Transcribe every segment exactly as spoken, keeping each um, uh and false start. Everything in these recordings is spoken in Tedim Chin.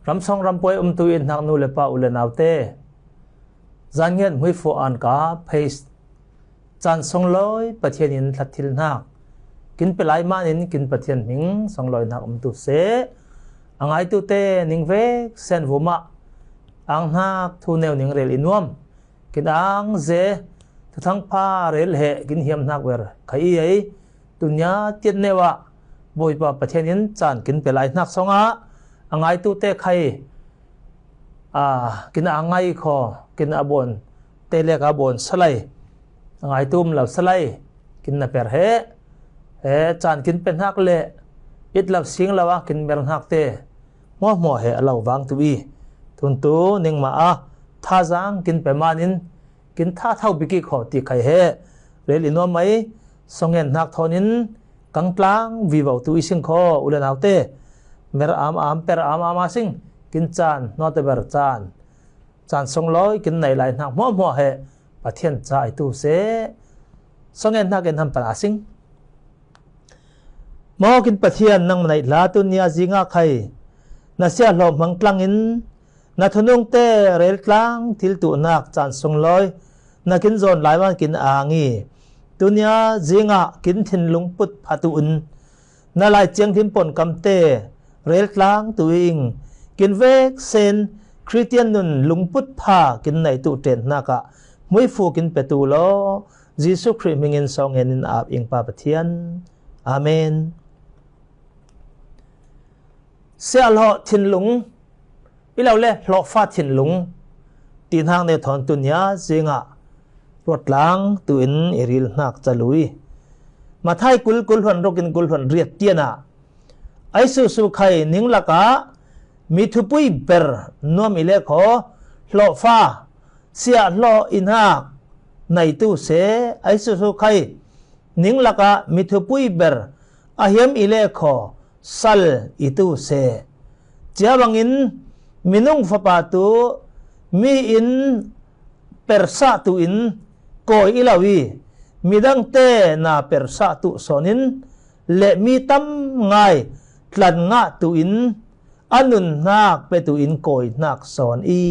Ramsong rampuai umtu i hnak nu le pa, u le naute, zan ngiat hmuifu an ka page caan songlawi Pathian in thlat thil hnak kin pe lai manin kin Pathian hming songlawi hnak umtu seh. A ngaitute ning vek sen vumah ang hnak thu neu ning rel i nuam. Kin ang ze thuthang pha rel he kin hiam hnak ber khai i ei. Tunia tiat neu ah Bawipa Pathian in caan kin pe lai hnak songah a ngaitute khai a kin a ngai kho, kin a bawn te lek a bawn salai, a ngaitu um lo salai kin na per he. He caan kin pe hnak le it lo sing lo a kin mer hnak te hmuahmuah he a lo vang tu i, tuntu ningmah a thazang kin pe manin kin tha tho biki kho ti khai he. Rel i nuam mai, songen hnak thawn in kang tlang vivo tu i sing kho, u le naute. Mer am am, per am am a sing, kin caan nawte ber caan, caan songlawi kin nei lai hnak hmuahmuah he Pathian ca ai tu seh. Songen hnak in hampan a sing. Maw kin Pathian, nang na neih hla tunia zingah khai na siah hlawh hmang tlangin na thunungte rel tlang thil tuhnak caan songlawi na kin zawn lai man kin ang i, tunia zingah kin thinlung put phat uh un na Lai Thianghlim pon kamte rel tlang tu ing. Kin vek sen Khristian nun lungput pha kin nei tu ṭen hnak ah hmuifu kin pe tu law, Jesuh Khrih hmingin songen in ap ing Pa Pathian. Amen. Siah hlawh thinlung i lo le hlawhfa thinlung ti hnak neu thawn tunia zingah ruat tlang tu in i ril hnak ca lui. Matthai kul, kul hluan ruk in kul hluan riat tianah ai susu khai ning lakah mi thupui ber nuam i le kho, hlawhfa siah hlawh i hnak nai tu seh. Ai susu khai ning lakah mi thupui ber a hiam i le kho, sal i tu seh. Cia bangin minung fapa tu mi in persah tu in kawi i lo i, midangte na persah tu sawn in le mi tam ngai tlan ngah tu in a nunhnak pe tu in kawi hnak sawn i.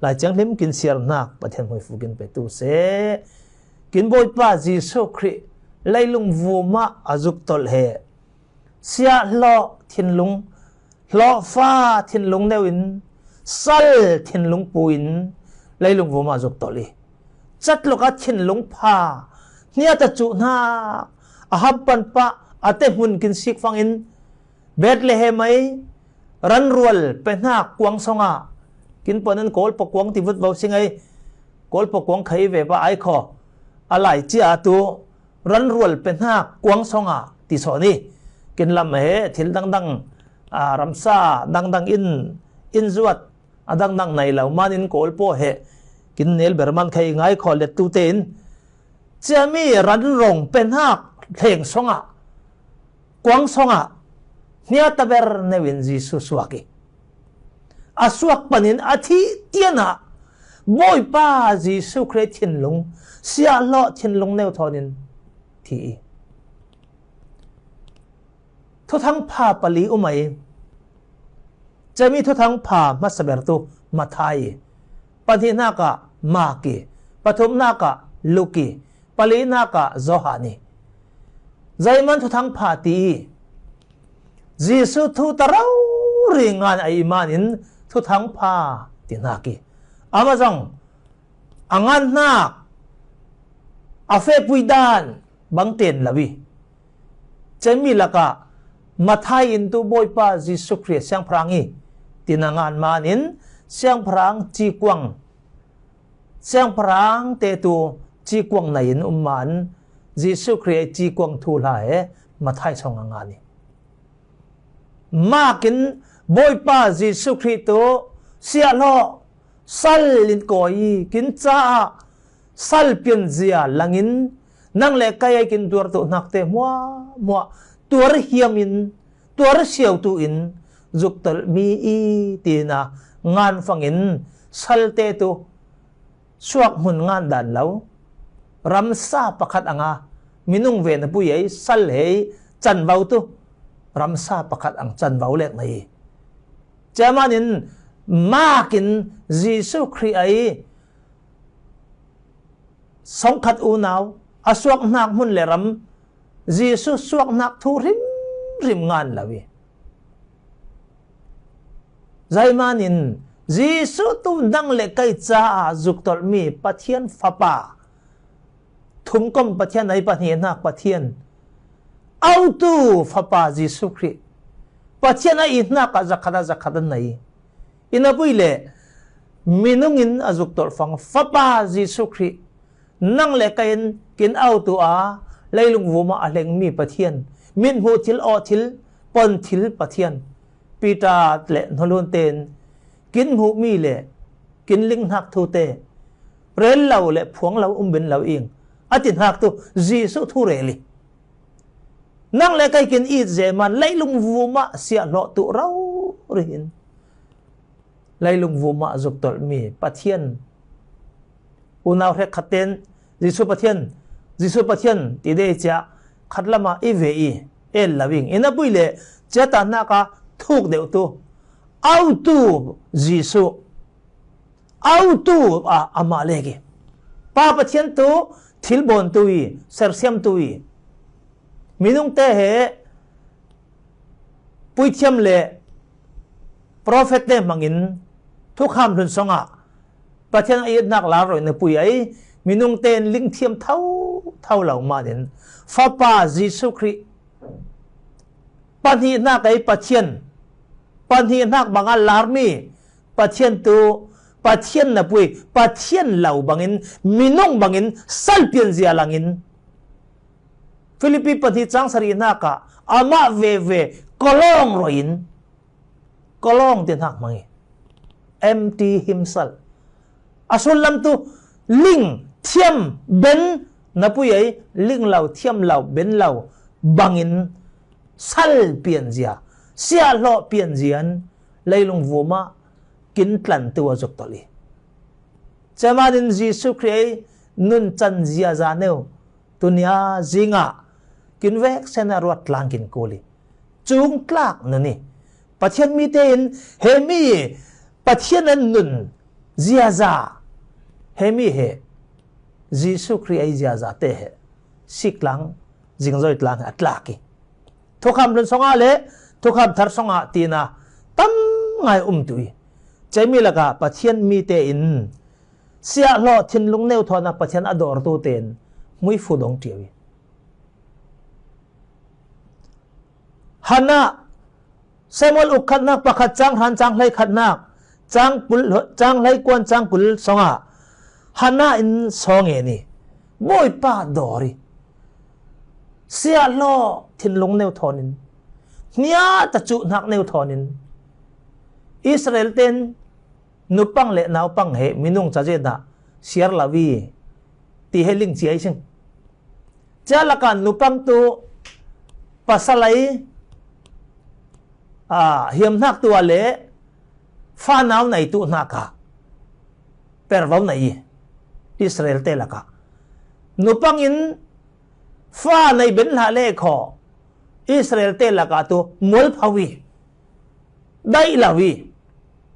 Lai Thianghlim kin siar hnak Pathian hmuifu kin pe tu seh. Kin Bawipa Jesuh Khrih leilung vumah a zuk tolh he. Siah hlawh thinlung, hlawhfa thinlung neu in, sal thinlung pu in leilung vumah zuk tolh i. Catluk a thinlung pha hniat a cuh hnak a hampan pah a tehmun kin sik fangin Bethlehem ai ranrual pe hnak kuang songah, kin panin Kawlpaw kuang ti vutvo sing ai, Kawlpaw kuang khai ve pa ai kho, a lai cia tu ranrual pe hnak kuang songah ti sawn i, kin lam he thil dangdang, a, ramsa dangdang in, in zuat a dangdang nai lo manin Kawlpaw he kin nel ber man khai ngai kho let tu tein, ciami ranrong pe hnak hleng songah, kuang songah hniat a ber neu in Jesuh suak i, a suak panin a thih tianah Bawipa Jesuh Khrih thinlung, siah hlawh thinlung neu thawn in thi i. Thuthang pha pali um ai. Ciami thuthang pha hmasa ber tu Matthai i, pahnih hnakah Mark i, pathum hnakah Luke i, pali hnakah Johan i. Zeiman thuthang pha ti i, Jesuh thu ta rori ngan a i manin thuthang pha ti hnak i, amah zong a ngan hnak a fehpui dan bang ten lo i, ciami lakah Matthai in tu Bawipa Jesuh Khrih siangpahrang i, tina ngan manin siangpahrang cikuang, siangpahrang te tu cikuang nai in um man Jesuh Khrih cikuang thu hla he Matthai song a ngan i. Mark in Bawipa Jesuh Khrih tu siah hlawh sal in kawi i, kin caah sal pianzia langin nang le kai ai kin tuar tu hnakte hmuahmuah tuar hiam in, tuar siau tu in zuk tolh mi i, tina ngan fangin salte tu suak hmun ngan dan lo, ramsa pakhat anga minung ve na pui ei, sal hei canvo tu ramsa pakhat ang canvo lek na i. Tua manin Mark in Jesu Khrih a i songkhat unau, a suaknak hmun le ram, Jesu suaknak thu hrimhrim ngan lo hi. Tua manin Jesu tu nang le kei caah zukdolhmi Pathian Fapa, thumkom Pathian a i pahnihnak Pathian, autu Fapa Jesu Khrih, Pathian a itnak ah zakhat ah zakhat a nei. Inn a pui le minung in a zukdolh fang Fapa Jesu Khrih, nang le kei in kin autu a leilung vumah a hlengmi Pathian, mithmuh thil, awh thil, pon thil Pathian. Peter le nulunte in kin hmuhmi le kin linghnak thute, rel lo le phuang lo um ben lo ing, a ti hnak tu Jesu thu rel hi. Nang le kei kin it zeman leilung vumah siahhlawh tuh rori in leilung vumah zukdolhmi Pathian. Unau hrekkhat ten Jesu Pathian, Jesu Pathian ti dei ciah khat lamah i ve i el lo ing. Inn a pui le ciatannak a thuk deuh tu autu Jesu, autu a amah lek hi. Pa Pathian tu thilbawntu hi, sersiamtu hi. Minungte he puithiam le profet te hmangin thukham hlun songah Pathian a itnak lar roina pui a i minungte in lingthiam thotho lo manin Fapa Jesu Khrih, pahnihnak a i Pathian, pahnihnak banga larmi Pathian tu Pathian na pui, Pathian lo bangin, minung bangin salpian zia langin Filipi pahnih cang sarihnak ah amah veve kolawng roin, kolawng ti hnak hmang hi. Empty himself. A sullam tu ling thiam ben na pui ei, ling lo thiam lo ben lo bangin sal pianzia, siahhlawh pianzian leilung vumah kin tlantu a zuk tolh hi. Tua manin Jesu Khrih ei nuncan ziaza neu tunia zingah kin veksen a ruat tlang kin kul hi. Cungtlak nun hi. Pathian mite in he mi Pathian an nun ziaza he mi he Jesu Khrih ei ziaza te he sik tlang, zingzoi tlang he a tlak hi. Thukham hlun songah le thukham thar songah tina tam ngai um tu hi. Cemi lakah Pathian mite in siahhlawh thinlung neu thawn a Pathian a dawrtu ten hmuifu dong tiu hi. Hannah, Samuel uk khatnak pakhat cang hran cang hlei khatnak cang kul, cang hlei kuan cang kul songah Hannah in sawngen hi. Bawipa dawr hi. Siahhlawh thinlung neu thawnin, hniat a cuhnak neu thawnin Israel ten nupang le naupang he minung cazetna siar lo hi ti he ling ciai sing. Cia lakah nupang tu pasal ai, a, hiamhnak tua le fa nau nei tuhnaka pervo nei hi. Israel te lakah nupang in fa nei ben hlah le khaw Israel te lakah tu mualpho hi. Daih lo hi.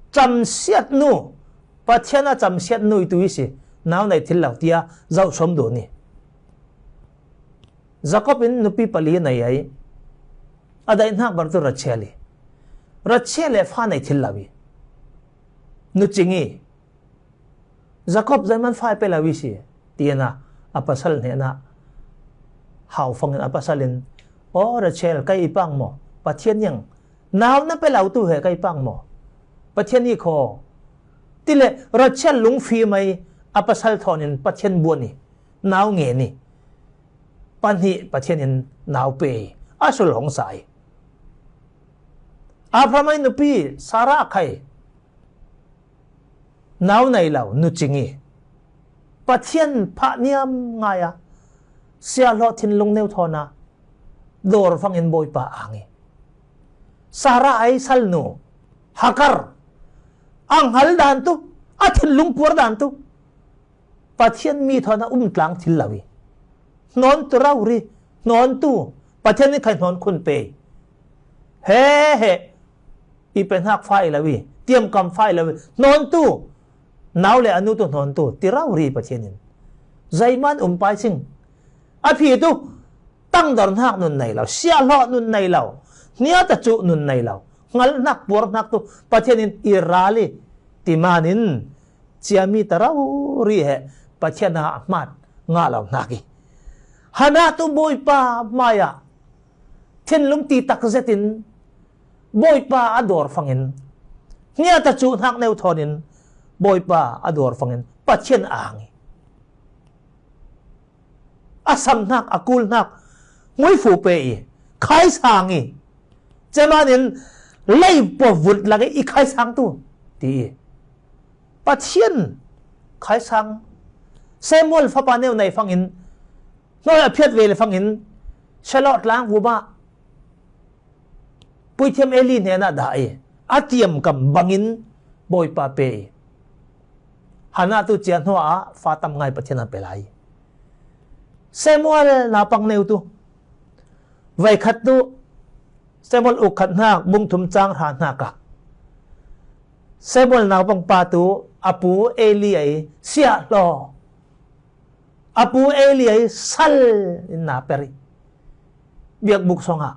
Camsiat nu, Pathian a camsiat nu i tu i si. Nau nei thil lo tia zauh sawm dun hi. Jacob in nupi pali nei ai. A daihnak bar tu Rachel hi. Rachel le fa nei thil lo hi. Nu cing hi. Jacob zaiman fa i pe lo i si. Tiana a pasal hnena haufangin a pasal in, "O Rachel, kai i pang maw? Pathian yang nau na pe lo tu he kai pang maw? Pathian i khaw." Tile Rachel lungfim ai a pasal thawnin Pathian buan hi. Nau ngen hi. Pahnih Pathian in nau pe hi. A sul hong sa hi. Abraham ai nupi Sarah khai nau nei lo nu cing hi. Pathian phah niam ngai a siahhlawh thinlung neu thawn a dawr fangin Bawipa ang hi. Sarah ai salnu Hagar ang hal dan tu, a thinlung puar dan tu Pathian mi thawn a um tlang thil lo hi. Hnawn tu rau ri, hnawn tu Pathian in khai hnawn khun pe hi. He he. i pe hnak fa i lo i, tiamkam fa i lo i, hnawntu, nau le a nu tu hnawntu, ti rau ri Pathian in. Zaiman um pai sing. A phi tu, tangdor hnak nun nei lo, siahhlawh nun nei lo, hniata cuh nun nei lo, ngal hnak puar hnak tu, Pathian in i ral i, ti manin, ciami ta rau ri he, Pathian a hmat ngah lo hnak i. Hana tu Bawipa mai-ah, thinlung ti tak zetin, Bawipa a dawr fangin, hniata cuh hnak neu thawnin, Bawipa a dawr fangin, Pathian a ang i. A sam hnak, a kul hnak, muifu pe i, khaisang i. Cemanin, lei pua vut lak i, i khaisang tu, ti i. Pathian, khaisang. Samuel fapa neu nei fangin, hnawi a phiat ve le fangin, Shiloh tlang vumah, puithiam Eli hnenah dah i, a tiamkam bangin Bawipa pe i. Hana tu cia hnuah fa tam ngai Pathian a pe lai. Samuel naupang neu tu. Vai khat tu Samuel uk khat hnak, bung thum cang hra hnak ah. Samuel naupang pa tu a pu Eli a i siahhlawh. A pu Eli a i sal in na per i. Biakbuk songah.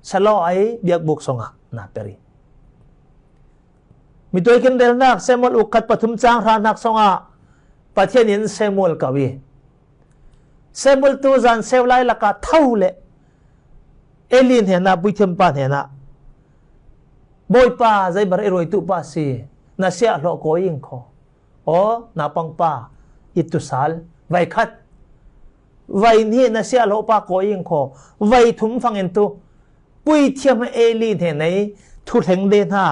Salo a i biakbuk songah na per i. Mituai kinrelnak Samuel uk khat pathum cang hra hnak songah Pathian in Samuel kau i. Samuel tu zan seu lai lakah tho le Eli hnenah, puithiam pa hnenah, Bawipa, zeibar i ruaitu pa si, na siahhlawh kawi ing khaw. Aw, naupang pa, i tusal, vai khat. Vai nih na siahhlawh pa kawi ing khaw. Vai thum fangin tu, puithiam Eli hnenah i thuthleng de hna,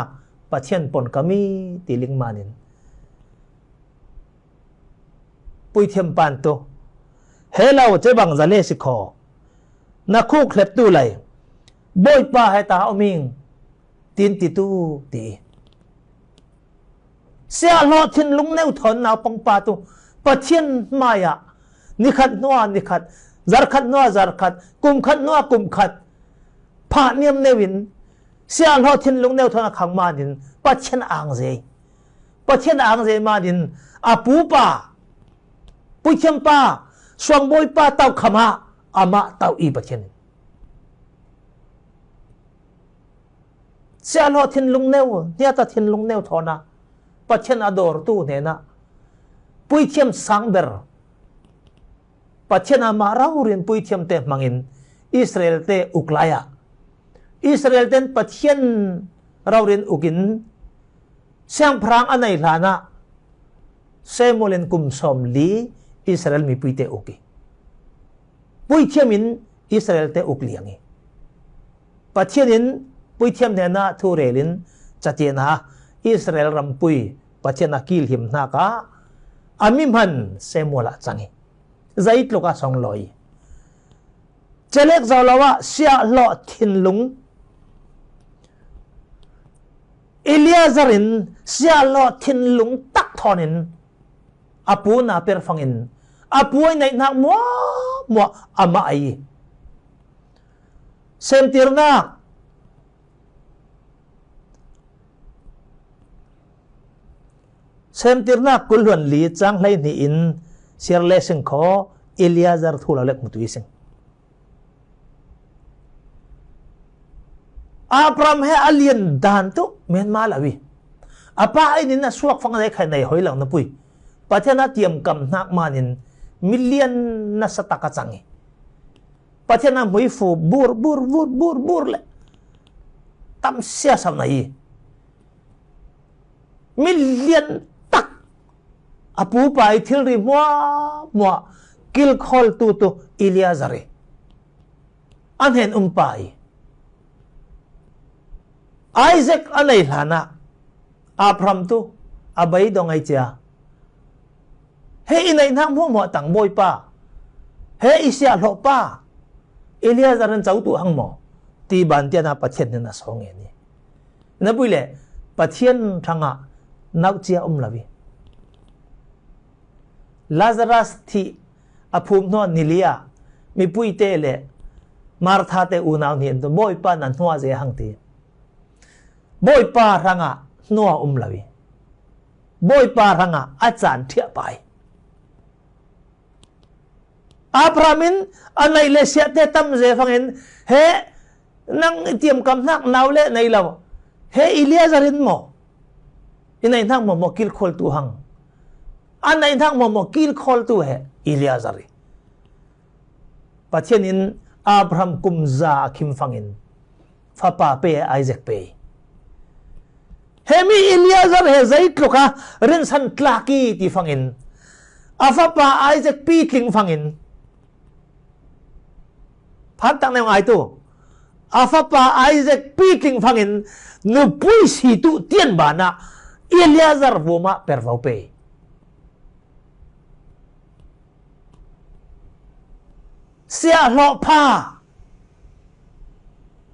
Pathian pon ka mi, ti ling manin. Puithiam pan tu. He lo, cebang za le si khaw. Na khuk hlep tu lai. Bawipa he ta om ing. Tin ti tu ti. Siahhlawh thinlung neu thawn naupang pa tu. Pathian mai-ah. Nikhat hnua nikhat. Zarkhat hnua zarkhat. Kumkhat hnua kumkhat. Phah niam neu in. Siahhlawh thinlung neu thawn a khang manin. Pathian ang zei. Pathian ang zei manin a pupa, puithiam pa, suangbawi pa tauh khamah amah tauh i Pathian in. Siahhlawh thinlung neu, hniata thinlung neu thawn a Pathian a dawrtu hnenah puithiam sang ber. Pathian amah raurin puithiamte hmangin Israelte uk lai-ah Israelte in Pathian raurin ukin siangpahrang a nei hlanah Samuel in kum sawmli Israel mipuite uk i puithiam in Israelte uk liang i Pathian in puithiam hnenah thu relin catiana Israel rampui Pathian a kilhim hnakah a mi hman Samuel ah cang i. Zaitluk ah song lawi. Celek zo lo ah siahhlawh thinlung. Eleazar in siahhlawh thinlung tak thawnin a pu na per fangin a pu a i neihnak muahmuah amah a i. Semtirnak Semtirnak kul hluan li cang hlei hnih in siar le sing khaw Eleazar thu lo lek mutui sing. Abraham he a lian dan tu menma lo i a pa a inn in a suak fang a nei khai nei hoi lo na pui Pathian a tiamkam hnak manin milian nasa tak a cang i Pathian a hmuifu bur bur bur bur bur le tamsia sam na i milian tak a pupa i thilri hmuahmuah kilkhawl tutu Eleazar i a hnen um pa i Isaac a nei hlanah Abraham tu a bei dong ai cia. He i neihnak hmuahmuah tang bawipa, he i siahhlawh pa Eleazar in co tuh hang maw? Ti ban tiana Pathian hnenah sawngen i. Na pui le Pathian hrangah nauhcia um lo i. Lazarus thih a phum hnuah ni li-ah mipuite le Martha te unau hnih an tu bawipa na hnuah zei hang ti. Bawipa hrangah hnuah um lo hi. Bawipa hrangah a caan thiah pah hi. Abraham in a naih le siahte tamze fangin, he nang i tiamkam hnak nau le nei lo, he Eleazar in maw i naih hnak mawhmawh kilkholtu hang. A naih hnak mawhmawh kilkholtu he Eleazar hi. Pathian in Abraham kum za a khim fangin fapa pe, Isaac pe. He mi Eleazar he zeitluk a rinsan tlak hi ti fangin a fapa Isaac pitling fangin, phattak neu ngai tu, a fapa Isaac pitling fangin nupui si tuh tian banah Eleazar vumah pervo pe. Siahhlawh pha,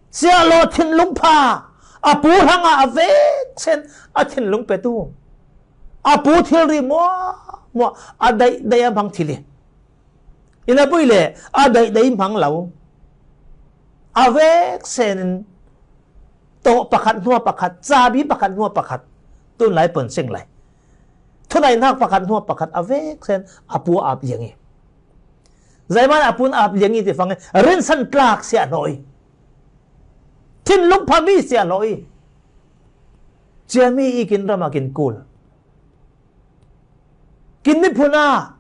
siahhlawh thinlung pha, a pu hrangah a veksen a thinlung petu, a pu thilri muahmuah a daihdaih a hmang thil hi. Ina pui le a daihdaih hmang lo, a veksen in tawh pakhat hnuah pakhat, cabi pakhat hnuah pakhat, tunlai pon sing lai, thunaihnak pakhat hnuah pakhat a veksen a pu a ap liang hi. Zeiman a pu in a ap liang hi ti fangin rinsan tlak siahhlawh hi. Thinlung pha mi siahhlawh hi. Ciami i kin ram a kin kul, kin miphun ah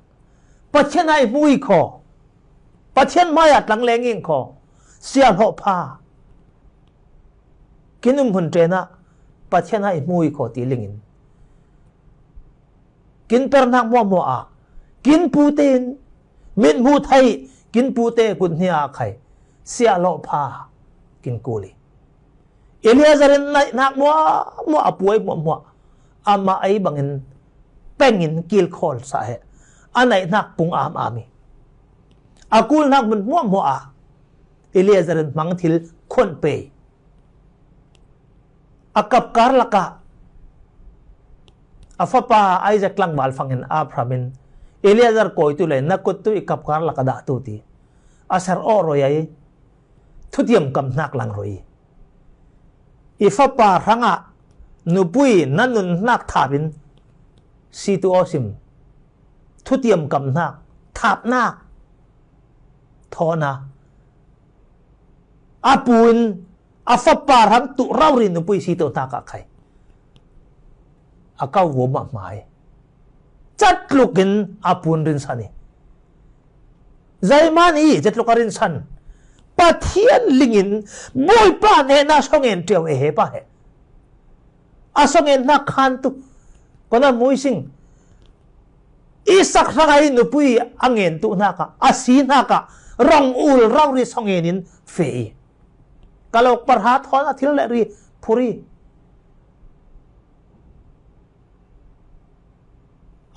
Pathian ah i hmu hi khaw, Pathian mai-ah tlangleng hi khaw, siahhlawh pha. Kin um hun tenah Pathian ah i hmu hi khaw ti lingin, kin pernak muahmuah ah kin pute in, mithmuh theih kin pute kut hnia a khai siahhlawh pha kin kul hi. Eleazar in naihnak muahmuah a puai muahmuah amah ei bangin pengin kilkhawl sah he. A naihnak pung amam hi. A kulnak mun muahmuah ah Eleazar in hmang thil khuan pe. A kapkar lakah a fapa Isaac tlangval fangin Abraham in Eleazar kawitu le na kuttu i kapkar lakah dahtu ti a ser awh roi ahi. Thutiam kamhnak lang roi. I fapa hrangah nupui na nunhnak thapin situ awsim. Thutiam kamhnak, thapnak thawn a, a pu in a fapa hrang tuh rauhri nupui situ hnak ah khai a kau vua mahmah hi. Catlukin a pu in rinsan hi. Zeiman hi catluka rinsan? Pathian lingin Bawipa hnenah song en tiu e he pa he. A song en hnak khan tu kona muising Isak hrangah i nupui a ngen tuh hnakah, a si hnakah rong ul rauhri song en in fe hi. Ka lawk parha thawn a thil le ri phuri.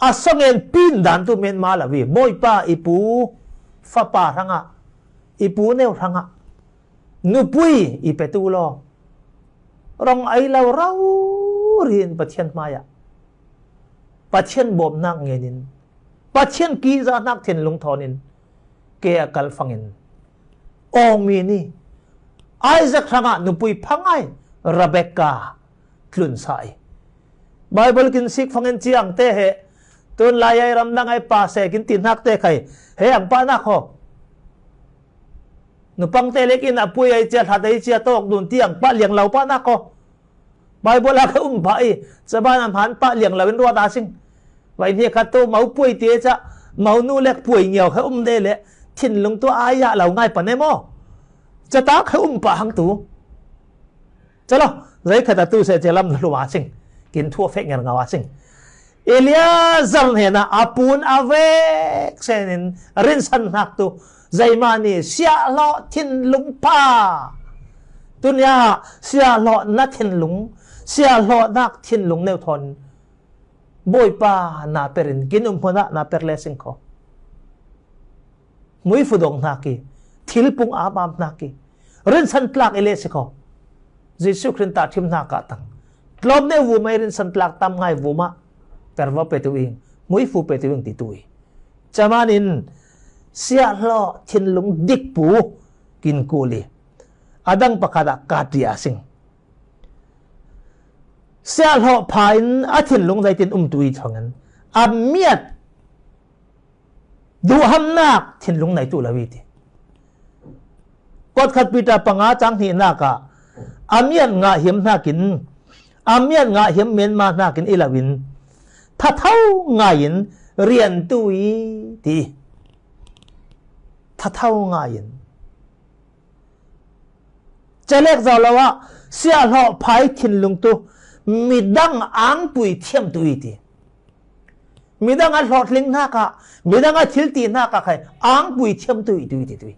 A song en pin dan tu men ma lo hi. Bawipa i pu fapa hrangah, i pu neu hrangah nupui i petu law, rong ei lo rauhri in Pathian hmaiah Pathian bawmhnak ngenin, Pathian kihzahnak thinlung thawnin ke a kal fangin awngmi ni Isaac hrangah nupui phangai Rebekah tlunsa hi. Bible kinsik fangin ciangte he tunlai ai ramdang ai pa se kin tinhakte khai he ang pahnak haw. Nupangte lek in a pui ai cia, hlat ai cia, tawk dun tiang pah liang lo pahnak haw. Bible ah khe um pah i, caban a hman pah liang lo in ruat a sing. Vai hni khat tu mau puai ti e ca, mau nu lek puai ngiau khe um de le, thinlung tu ai ah lo ngai pan e maw. Cata khe um pah hang tu. Calo, zai khat a tu se ce lam lua sing. Kin thua fek nger ngau a sing. Eleazar hnenah a pun a vek senin rinsan hnak tu zeimani siahhlawh thinlung pha. Tunia siahhlawh na thinlung, siahhlawh nak thinlung neu thawn Bawipa na perin kin um hmunah na per le sing kho. Muifu dong hnak hi, thilpung amam hnak hi, rinsan tlak i leh si kho. Jesuh Khrih tahthim hnak ah tang tlawm neu vumah i rinsan tlak tam ngai vumah pervo petu ing, muifu petu ing ti tu hi. Caman in siahhlawh thinlung dikpu kin kul hi. A dang pakhat ah kati a sing. Siahhlawh pha in a thinlung zeitin um tu i thongin a miat duhhamnak thinlung nei tu lo i ti. Kuat khat Peter panga cang hnihnak ah a miat ngah hiam hnakin, a miat ngah hiam menma hnakin i lo in thatho ngai-in rian tu i ti. Thatho ngai-in Celek zawh lo ah siahhlawh pha i thinlung tu midang angpui thiam tu i ti. Midang a hlawhtling hnakah, midang a thilti hnakah khai angpui thiam tu i tu i ti tu i.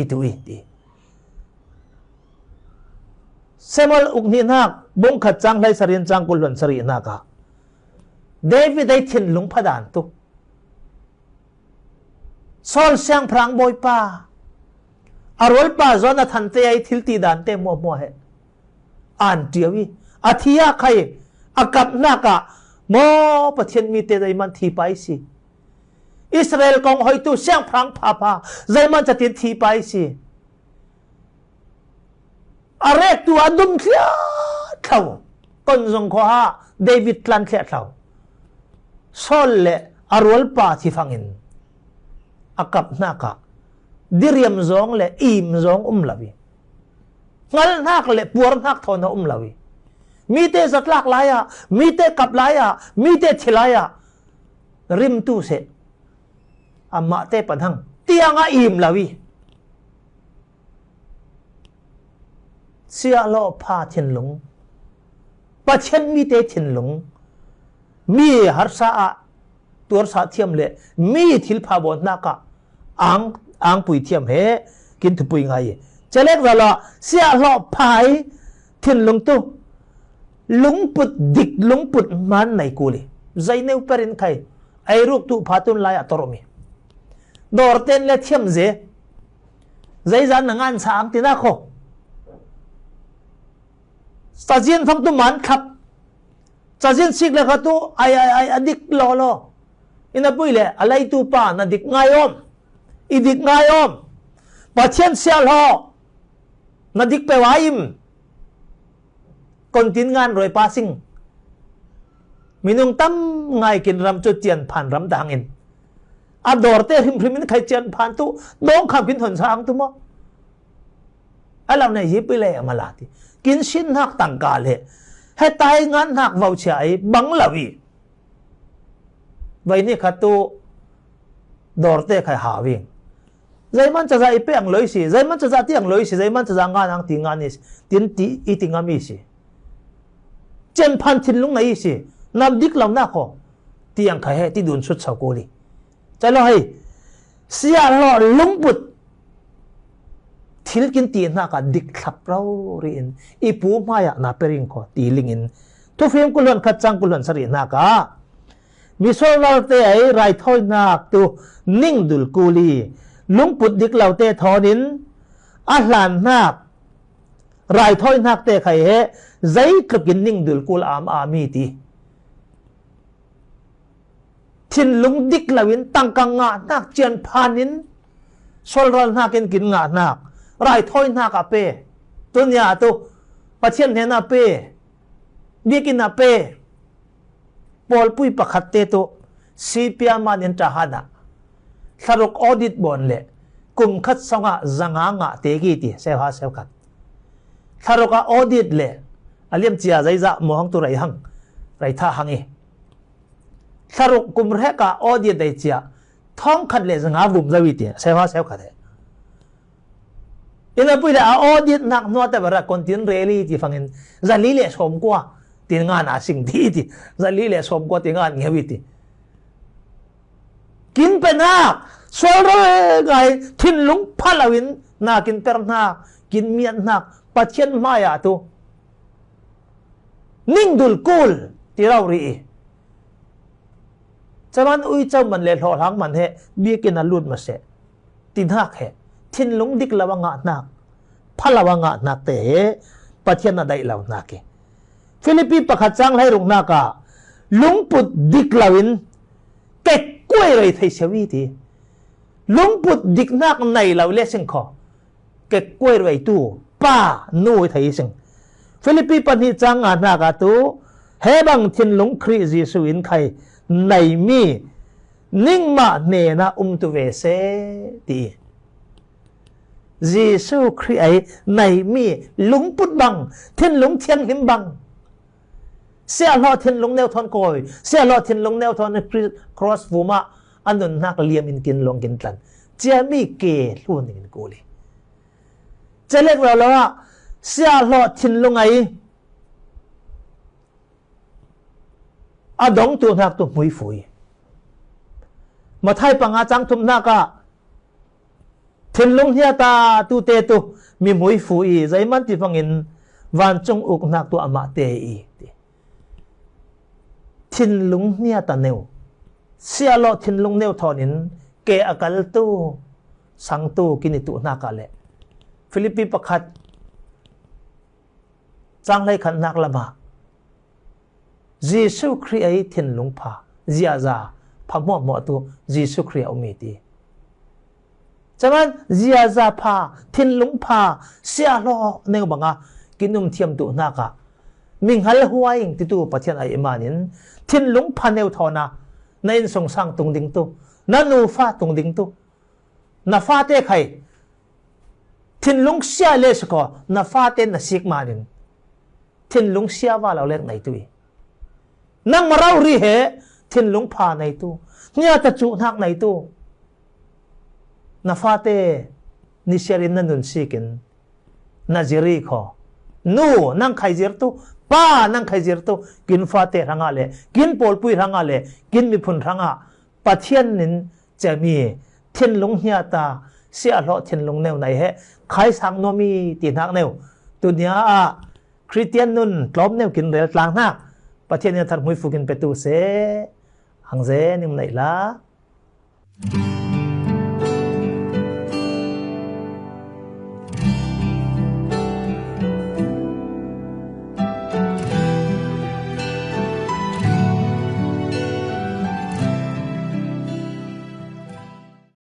I tu i ti. Samuel uk hnihnak bung khat cang hleisariin cang kul hluan sarih hnakah David ei thinlung phadan tu Saul siangpahrang bawipa a rualpa Jonathan te a i thilti dante muahmuah he an tiu i a thi a khai a kap hnakah maw Pathian mite zeiman thi pai si. Israel kong hoitu siangpahrang phapha zeiman catin thi pai si. A rektu a dum thliahthlo, konzong khuaha David tlan thliahthlo Saul le a rualpa thifangin a kap hnakah diriam zawng le im zawng um lo i hngalhnak le puarhnak thawn a um lo i mite zatlak lai-ah, mite kap lai-ah, mite thi lai-ah rimtu seh amahte pan hang tiang a im lo i siahhlawh pha thinlung, Pathian mite thinlung, mi harsa ah tuarsa thiam le mi thilpha bawn hnakah ang, angpui thiam he kin thupui ngai i. Celek zawh lo ah siahhlawh pha i thinlung tu lungput dik lungput man nei kul i. Zaineu perin khai ei ruktu pha tun lai-ah tawrh um i. Dawrten le thiam ze zeizan na ngansa ang tina kho. Cazin fang tu man thlap. Cazin sik le kha tu ai ai ai a dik lawlaw. Ina pui le a leitu pa na dik ngai om. I dik ngai om. Pathian siahhlawh na dik peuh a im. Kontin ngan ruai pa sing. Minung tam ngai kin ram cu cian phan ram ta hangin a dawrte hrimhrim in khai cian phan tu dawngkham kin honsa ang tu maw? A lau nei hi pui le a mala ti kin sin hnak tangka le hetai ngan hnak vauchia ei bang lo i. Vai ni khat tu dawrte khai hau ing. Zeiman caza i pe ang loi si, zeiman caza ti ang loi si, zeiman caza ngan ang ti ngan i si, tin ti i ti ngam i si. Cian phan thinlung na i si, nam dik lo na kho. Ti ang khai he, ti dun sut sau ko li. Calo hei, siahhlawh lungput thil kin ti hnakah dik thlap rori in i pu hmaiah na pe ring kho ti lingin Thufim kul hluan khat cang kul hluan sarih hnakah misual ralte ei raithawi hnak tu ning dul kul i lungput dik lote thawnin a hlan hnak raithawi hnakte khai he zeitlukin ning dul kul am am i ti. Thinlung dik loin tangka ngah hnak cian phanin sualral hnakin kin ngah hnak raithawi hnak a pe. Tunia tu Pathian hnena pe. Biakinn a pe. Pawlpui pakhatte tu C P R man in tahan ah thlaruk audit bawn le kum khat songah zanga ngah te ki ti seuha seukhat. Thlaruk a audit le a liamcia zeizah mawhang tu rei hang rei tha hang i. Thlaruk kum rek a audit dei cia thawng khat le zanga vum zo i ti seuha seukhat he. Ina pui le a audit nak hnuate bara kontin reli ti fangin zali le sawmkua tin ngan a sing ti ti zali le sawmkua tin ngan ngeu i ti. Kin pe hnak sualral ngai thinlung pha loin nakin per hnak kin miat hnak Pathian hmaiah tu ning dul kul ti rori i. Caman ui cau man le hlawhhlang man he biakinn a lut maseh ti hnak he thinlung dik lo a ngah hnak pha lo a ngah hnak te he Pathian a daih lo hnak i. Philippi pakhat cang hleiruk hnakah lungput dik loin kekkuai rei thei sio i ti. Lungput dik hnak nei lo le sing kho kekkuai rei tu pa nu i thei i sing. Philippi pahnih cang nga hnakah tu Hih bang thinlung Khrih Jesuh in khai nei mi ningmah hnenah um tu ve se ti. Jesuh Khrih ei nei mi lungput bang, thinlung thianghlim bang, siahhlawh thinlung neu thawn kawi, siahhlawh thinlung neu thawn Khrih cross vumah a nunnak liamin kin luang kin tlan. Cia mi ke hlun dingin kul hi. Cia let vua lo ah siahhlawh thinlung ei a dong tuhnak tu hmuifu hi. Matthai panga cang thumnak ah thinlung hniata tute tu mi hmuifu hi, zeiman ti bangin vancung uknak tu amahte hi ti. Thinlung hniata neu, siahhlawh thinlung neu thawnin ke a kaltu sangtu kin i tuhnak ah le Philippi pakhat cang hleikhatnak lamah Jesuh Khrih ei thinlung pha, ziaza pha hmuahhmuah tu Jesuh Khrih a um hi ti. Caman ziaza pha, thinlung pha, siahhlawh neu banga kin um thiam tuhnak ah mi ngal huai ing titu Pathian a ih manin thinlung pha neu thawna na innsungsang tung ding tu, na nufa tung ding tu, na fate khai thinlung sia le sikaw na fate na sik manin thinlung sia va lo lek neitu hi. Nangmah rauh rih he thinlung pha neitu, hniata cuhnak neitu, na fate nisiarin na nunsikin na ziri khaw, nu nang khaizirtu, pa nang khaizirtu kin fate hrangah le kin pawlpui hrangah le kin miphun hrangah Pathian in ciami thinlung hniata siahhlawh thinlung neu nei he khaisang nuam hi ti hnak neu tunia ah Khristian nun tlawm neu kin rel tlang hnak Pathian in a thar hmuifu kin petu se hang ze ning nei la.